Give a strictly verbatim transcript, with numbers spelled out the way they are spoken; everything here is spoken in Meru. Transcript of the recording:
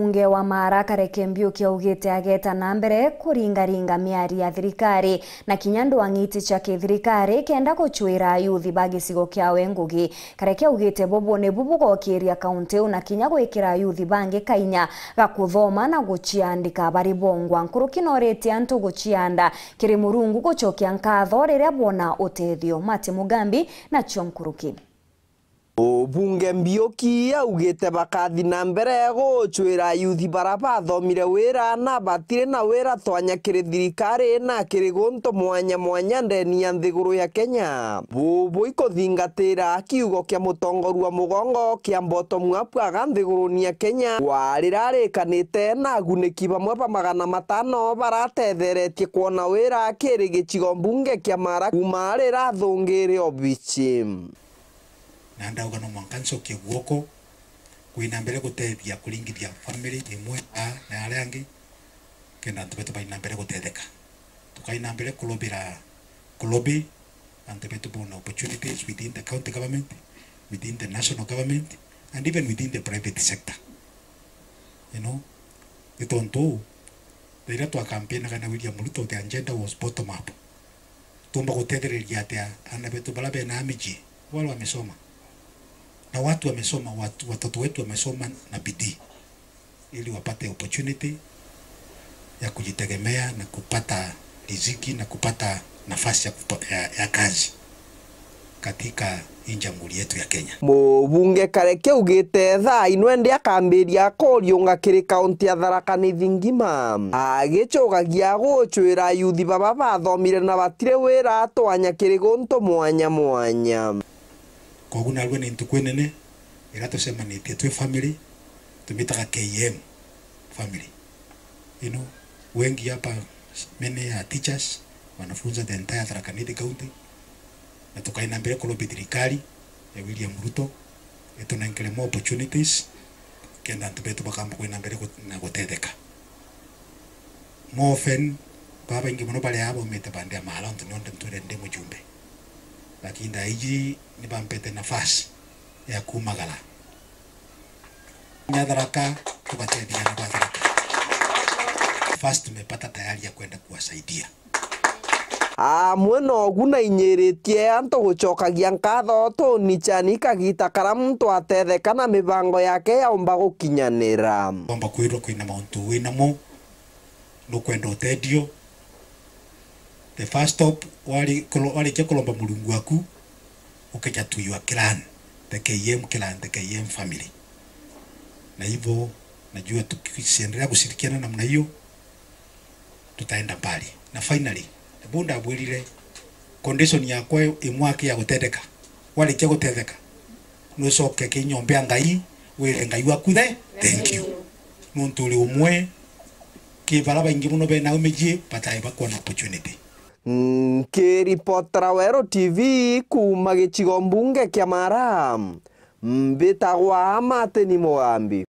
Mbunge wa Mara Kareke Mbiuki augite ageta na mbere kuringaringa miari ya thirikari na kinya ndwang'iti cia kithirikari kenda gucwira ayuthi ba gicigo kiawe ngugi. Kareke augite bubu nibu bugokiria kaunti iu na kinya gwikira ayuthi bangi kainya ga kuthoma na guciandika bari bongwa. Nkuruki noritie antu gucianda kiri Murungu gucokia nkatho riria bwona utethio. Mati Mugambi nacio nkuruki. Ubunge Mbiuki augite bakathi na mbere gucwira ayuthi bara bathomire wira na batiri na wira twanya kiri thirikari na kiri guntu mwanya mwanya ndeni ya nthiguru ya Kenya. Bubu ikuthingatira kiugo kia mutongoria mugongo kia bottom up aga nthiguruni ya Kenya, wa riria arikanite na aguniki bamwe ba magana matano baratetheretie kwona wira kiri gicigo mbunge kia Mara kuma riria athungire obici. Na ndauga no mwanka ncokie guoko, kwina mbere gutethia kuringithia family imwe aa na aria angi, kenda antu betu baina mbere gutetheka. Tukaina mbere kulobira, kulobi antu betu bona opportunities within the county government, within the national government, and even within the private sector. You know, ni tontu riria twa campaignaga na William Ruto, the agenda was bottom up. Tuumba gutethereria atia ana betu bara bena miji, wale wamesoma, na watu wamesoma, watu, watoto wetu wamesoma na bidii, ili wapate opportunity ya kujitegemea na kupata riziki na kupata nafasi ya, kupa- ya, ya kazi katika hii jamhuri yetu ya Kenya. Mubunge Kareke augite thaa ino endi akambiria kuriunga kiri kaunti ya Tharaka Nithi ngima, agicugagia gucwira ayuthi baba bathomire na batiri wira twanya kiri guntu mwanya mwanya. Kogu narua ni ntuku inene iria tucemanitie twi family, tumitaga K M family. You know, wengi hapa, many are teachers, wanafunza the entire Tharaka Nithi County, na tukaina mbere kulobi thirikari ya William Ruto itunenkere more opportunities, kenda antu betu bakamba kwina mbere gut- na gutetheka. More often, babaingi mono baria baumite bande ya Mara, ontu nionde ntwire ndi mujumbe, lakini thaa iji ni bampete nafasi ya kumagara. Nya Tharaka, tugatethia na Tharaka. First tumepata tayari ya kwenda kuwasaidia. Amwe nogu nainyiritie antu gucokagia nkatho tuni chani kagita kara muntu atetheka na mibango yake yaumba gukinyanira. Kwamba kwirwa kwina mauntu winamo, nukwenda utedio. The first stop, wari- kulo- warikia kulomba Murungu waku, ukeja to your clan, the K M clan, the K M family. Na hivyo, najua tukiendelea kushirikiana namna hiyo, tutaenda mbali. Na finally, ebu ndabwirire, condition yakwa imwe aki ya gutetheka. Warikia gutetheka, nucoke kinyombe ya Ngai, wire Ngai waku the thank you. Nuntu uri umwe ki bara baingi mono bena umiji batai bakwona opportunity. Nkiripotera Weru T V kuuma gicigo mbunge kia Mara, mbitagwa Martin Mugambi.